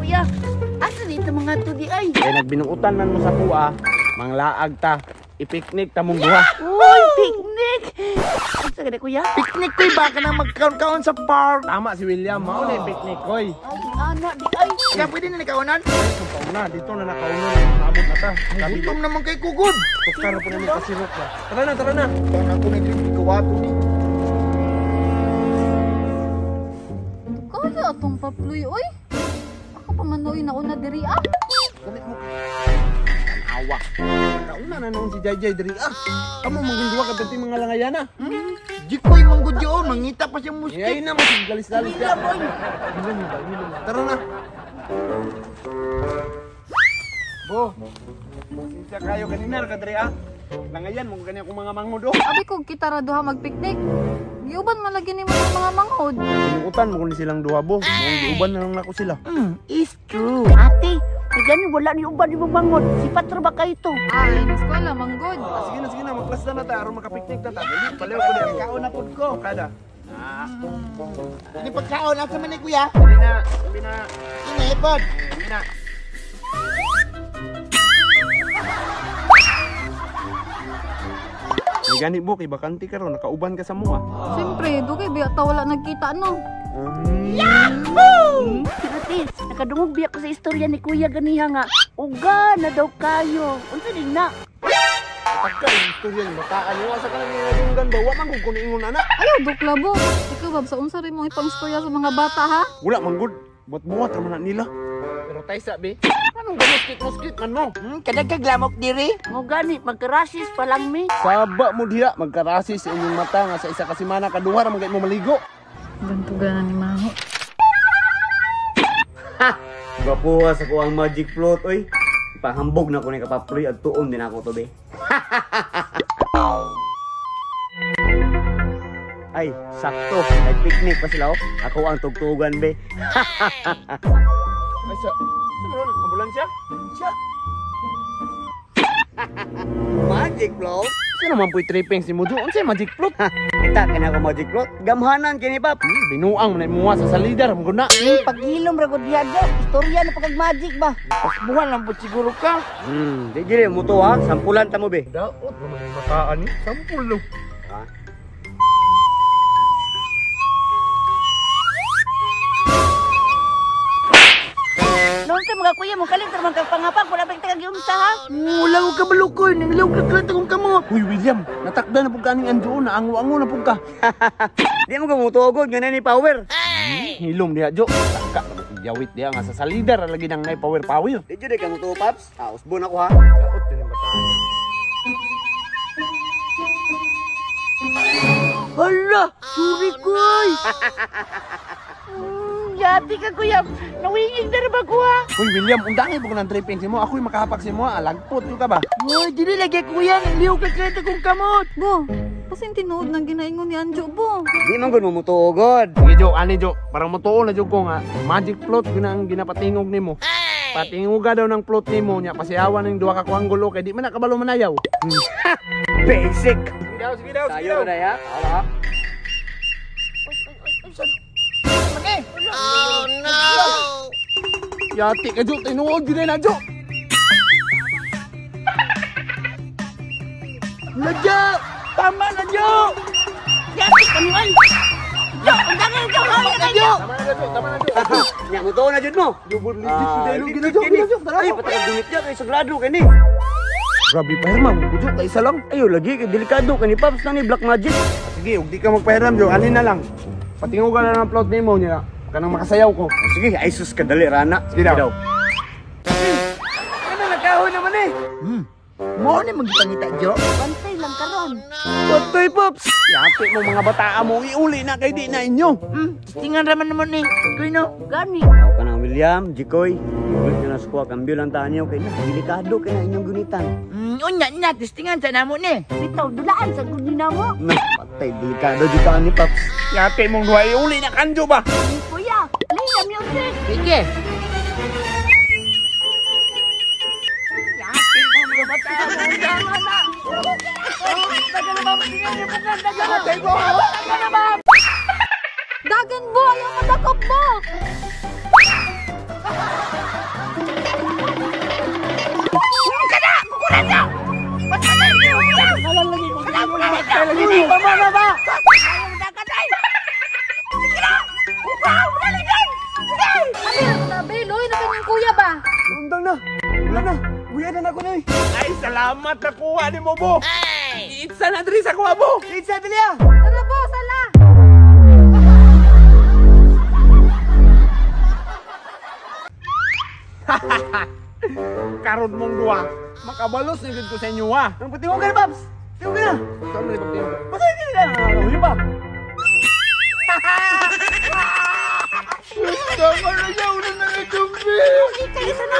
Kuya, asa dito mga tudi ay? Kaya nagbinuutan man mo sa kuha, manglaag ta, ipiknik ta mong duha. Uy, picnic! Asa gani, kuya? Picnic koy, baka nang magkaon-kaon sa park. Tama si William, mao na picnic koy. Ay, ana, di ay. Kaya pwede na nikaunan? Ay, na, dito na nakaunan, naabot na ta. Sabi gutom naman kay kugod. Tukar na po namin kasirok ba. Tara na, tara na. Tara ko na drink ikawato ni. Kaya atong papluy, oy. Ako pa man na una diri ah. Gamit mo. Awa. Kauna na noon si Jayjay diri ah. Kamo manggunduwa ka pati mga langayana. Hmm? Jikoy manggod yun, mangita pa siyang muskit. Ay na, galis-galis ka. Tara na. Bo, siya kayo kanina ka diri ah. Langayan mo kani akong mga manghod oh. Abi ko kita ra duha magpiknik. Giuban man lagi nimo ang mga manghod. Pinuutan mo kun silang duha bo. Mong giuban na lang nako sila. It's true. Ate, gani wala ni uban imong manghod. Sipat ra ba kay to? Ay, eskwela manggod. Sige na, magklasta na ta aron makapiknik ta ta. Dali, palaw ko diri. Kaon na pud ko. Kada. Ah. Ini pagkaon asa man ni kuya? Dili na, dili na. Ini pod. Dili na. May gani bo, kay bakante karon, nakauban ka sa mua. Siyempre, dugay biya ta wala nagkita no. Yahoo! Ate, nakadungog biya ko sa istorya ni kuya ganiha nga. Uga na daw kayo. Unsa din na? Pagka istorya ni bataan niyo, asa ka nang nadunggan ba? Wa man gud ko niingon ana. Ayaw dukla bo. Ikaw bab sa unsa rin mong ipangstorya sa mga bata ha? Wala man gud. Buhat-buhat ra man na nila. Pero taysa be. Anong gamuskit-muskit man mo? Kadagkag lamok diri. Mo gani magkarasis pa lang mi. Saba mo diha magkarasis sa inyong mata nga sa isa ka semana kaduha ra man mo maligo. Bantugan na ni Maho. Ha! Gwapuha sa kuang magic float oy. Ipahambog na ko ni kapaploy at tuon din ako to be. Ay, sakto. Nag-picnic pa sila oh. Ako ang tugtugan be. Ay sa meron ambulansya? Siya. Magic float? Sino man po'y tripping si Mudo? Unsay magic float? Kita kini ako magic float. Gamhanan kini pap. Binuang man imuha sa salidar mo na. Paghilom ra gud diha do. Istorya na pagkag magic ba. Pasbuhan lang pud siguro ka. Di giri mo to ha. Sampulan ta mo be. Daot ra man mataan ni. Sampul lo. Ha? Noon sa mga kuya mo kalit ra man kag pangapag wala pa kag giunsa ha. Wala ko kabalukoy, nanglawg ka akong kamot. Uy William, natakda na pud kaning anduon na ango-ango na pud ka. Di mo gamutuogod nga ni power. Hilom diha jo. Taka yawit diha nga sa salidar lagi nang nay power power. Di jud ka mutuo paps. Ah, usbon ako ha. Daot din bataan. Hala, suri koy. Yati ka kuya, nawingig na ba ko ha? Uy William, undangay po ko ng tripping si mo. Ako'y makahapak si mo, alagpot yun ka ba? Uy, dili lagi kuya, nanglihok ka kreta kong kamot. Bo, pasin tinuod ng ginaingon ni Anjo bo. Di man gud mo mutuogod. Sige Jo, ani Jo, parang mutuo na jud ko nga. Magic float yun ang ginapatingog nimo. Patingoga daw ng float nimo nya, pasiawan ng duha ka kuang gulo kay di man nakabalo manayaw. Basic. Sige daw, sige daw, sige Sayo daw. na ya. Ala. Oh no! Yati ka Jo, tinuod gid na Jo. Ladyo! Tama na Jo! Yati ka ni ay. Jo, undangan Jo, Tama na Jo! Tama na Jo, tama na Jo. Nya mutuo na jud mo. Legit legit gid na Jo, tara. Ay, patag dumit ya kay sagrado kini. Grabe pahiram ko Jo, kay isa lang. Ayo lagi kay delikado kani paps na ni black magic. Sige, ug di ka magpahiram Jo, ani na lang. Patingoga na ng float nimo niya. Kanang makasayaw ko. Sige, ay sus kadali rana. Sige daw. Ano nagkahoy naman eh? Mao ni magipangita Jo. Bantay lang karon. Patay paps. Yati mo mga bataa mo, iuli na kay di na inyo. Tingan raman naman ni. Kuy no. Gani. Ako ka na William, Jikoy. Ulit na sa kuha, kambyo lang tahan niyo kay na. Delikado kay na inyong gunitan. Unya na testingan sa namo ni. Bitaw dulaan sa gud ni namo. Na, patay delikado dito ani paps. Yati mong duha, iuli na kanjo ba? Kuya, play the music. Sige. Yati mo mga bataa mo. Tama na. Dagan bo, ayaw madakop bo. Buya na nako noy. Ay, salamat nakuha ni mo, Bo. Itsa na diri sa kuha, Bo. Itsa dili ah. Tara bo, sala. Karon mong duha. Makabalos na gud ko sa inyo, ha. Ang patingog ka na, Paps. Tingog ka na. Saan mo na ipagtingog? Basta hindi na. Huli pa. Tama na siya, una na itong Ikay sa na.